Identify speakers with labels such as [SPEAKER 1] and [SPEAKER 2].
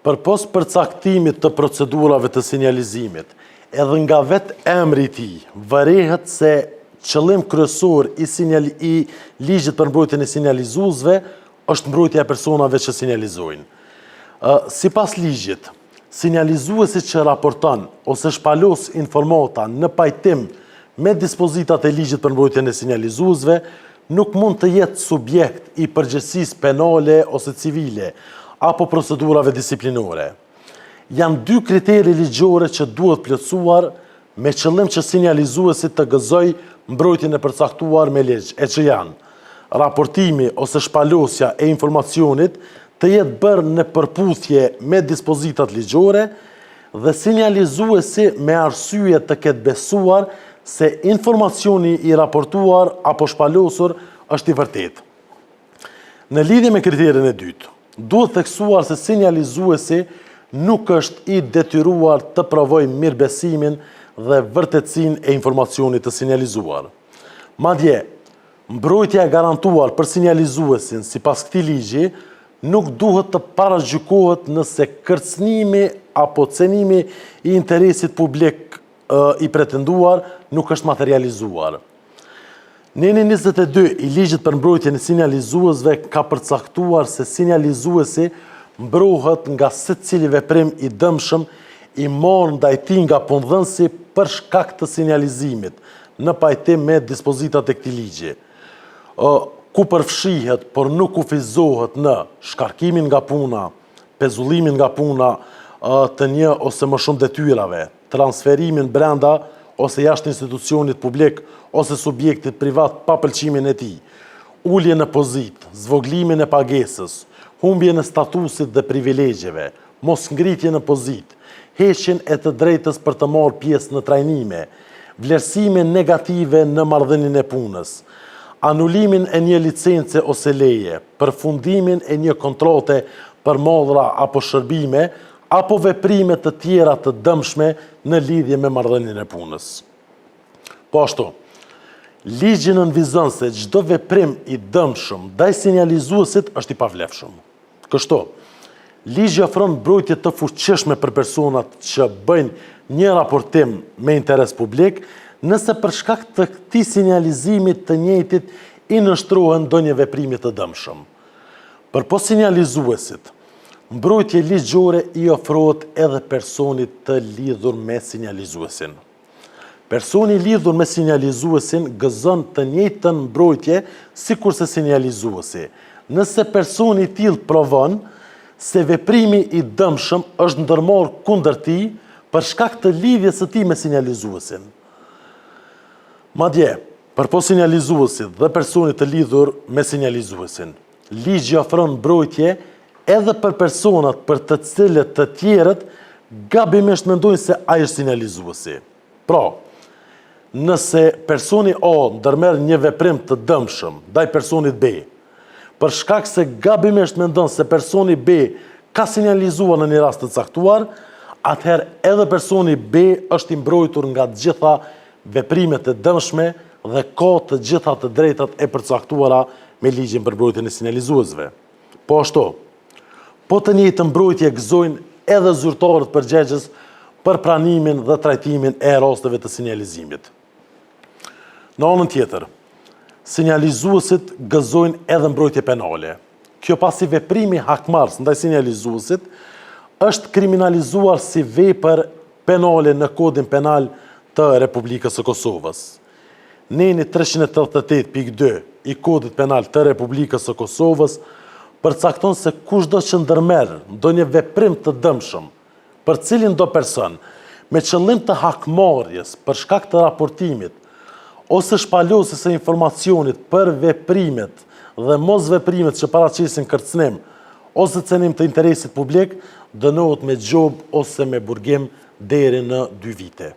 [SPEAKER 1] Përpos përcaktimit të procedurave të sinjalizimit, edhe nga vetë emri i tij, vërehet se qëllim kryesor i sinjal i ligjit për mbrojtjen e sinjalizuesve është mbrojtja e personave që sinjalizojnë. Sipas ligjit, sinjalizuesi që raporton ose shpalos informata në pajtim me dispozitat e ligjit për mbrojtjen e sinjalizuesve, nuk mund të jetë subjekt i përgjegjësisë penale ose civile apo procedurave disiplinore. Janë dy kritere ligjore që duhet plotësuar me qëllim që sinjalizuesi të gëzojë mbrojtjen e përcaktuar me ligj, e që janë, raportimi ose shpalosja e informacionit të jetë bërë në përputhje me dispozitat ligjore dhe sinjalizuesi me arsye të ketë besuar se informacioni i raportuar apo shpalosur është i vërtetë. Në lidhje me kriterin e dytë, duhet theksuar se sinjalizuesi nuk është i detyruar të provojë mirëbesimin dhe vërtetësinë e informacionit të sinjalizuar. Madje, mbrojtja e garantuar për sinjalizuesin sipas këtij ligji nuk duhet të paragjykohet nëse kërcënimi apo cenimi i interesit publik i pretenduar nuk është materializuar. Neni 22 i ligjit për mbrojtjen e sinjalizuesve ka përcaktuar se sinjalizuesi mbrohet nga secili veprim i dëmshëm i marrë ndaj tij nga punëdhënësi për shkak të sinjalizimit, në pajtim me dispozitat e këtij ligji, ku përfshihet, por nuk kufizohet në shkarkimin nga puna, pezullimin nga puna të një ose më shumë detyrave, transferimin brenda ose jashtë institucionit publik ose subjektit privat pa pëlqimin e tij, uljen në pozitë, zvogëlimin e pagesës, humbjen e statusit dhe privilegjeve, mosngritjen në pozitë, heqjen e të drejtës për të marrë pjesë në trajnime, vlerësime negative në marrëdhënien e punës, anulimin e një licence ose leje, përfundimin e një kontrate për mallra apo shërbime, apo veprime të tjera të dëmshme në lidhje me marrëdhënien e punës. Po ashtu, ligji nënvizon se çdo veprim i dëmshëm ndaj sinjalizuesit është i pavlefshëm. Kështu, ligji ofron mbrojtje të fuqishme për personat që bëjnë një raportim me interes publik, nëse për shkak të këtij sinjalizimi të njëjtit i nënshtrohen ndonjë veprimi të dëmshëm. Përpos sinjalizuesit, mbrojtje ligjore i ofrohet edhe personit të lidhur me sinjalizuesin. Personi i lidhur me sinjalizuesin gëzon të njëjtën mbrojtje sikurse sinjalizuesi. Nëse personi i tillë provon se veprimi i dëmshëm është ndërmarrë kundër tij për shkak të lidhjes së tij me sinjalizuesin. Madje, përpos sinjalizuesit dhe personit të lidhur me sinjalizuesin, ligji ofron mbrojtje edhe për personat për të cilët të tjerët gabimisht mendojnë se ai është sinjalizuesi. Pra, nëse personi A ndërmerr një veprim të dëmshëm ndaj personit B, për shkak se gabimisht mendon se personi B ka sinjalizuar në një rast të caktuar, atëherë edhe personi B është i mbrojtur nga të gjitha veprimet e dëmshme dhe ka të gjitha të drejtat e përcaktuara me ligjin për mbrojtjen e sinjalizuesve. Po ashtu, po të njëjtën mbrojtje gëzojnë edhe zyrtarët përgjegjës për pranimin dhe trajtimin e rasteve të sinjalizimit. Në anën tjetër, sinjalizuesit gëzojnë edhe mbrojtje penale. Kjo pasi veprimi hakmarrës ndaj sinjalizuesit është kriminalizuar si vepër penale në Kodin Penal të Republikës së Kosovës. Neni 388.2 i Kodit Penal të Republikës së Kosovës përcakton se kushdo që ndërmerr ndonjë veprim të dëmshëm për cilindo person me qëllim të hakmarrjes për shkak të raportimit ose shpalosjes së informacionit për veprimet dhe mosveprimet që paraqesin kërcënim ose cenim të interesit publik, dënohet me gjobë ose me burgim deri në 2 vite.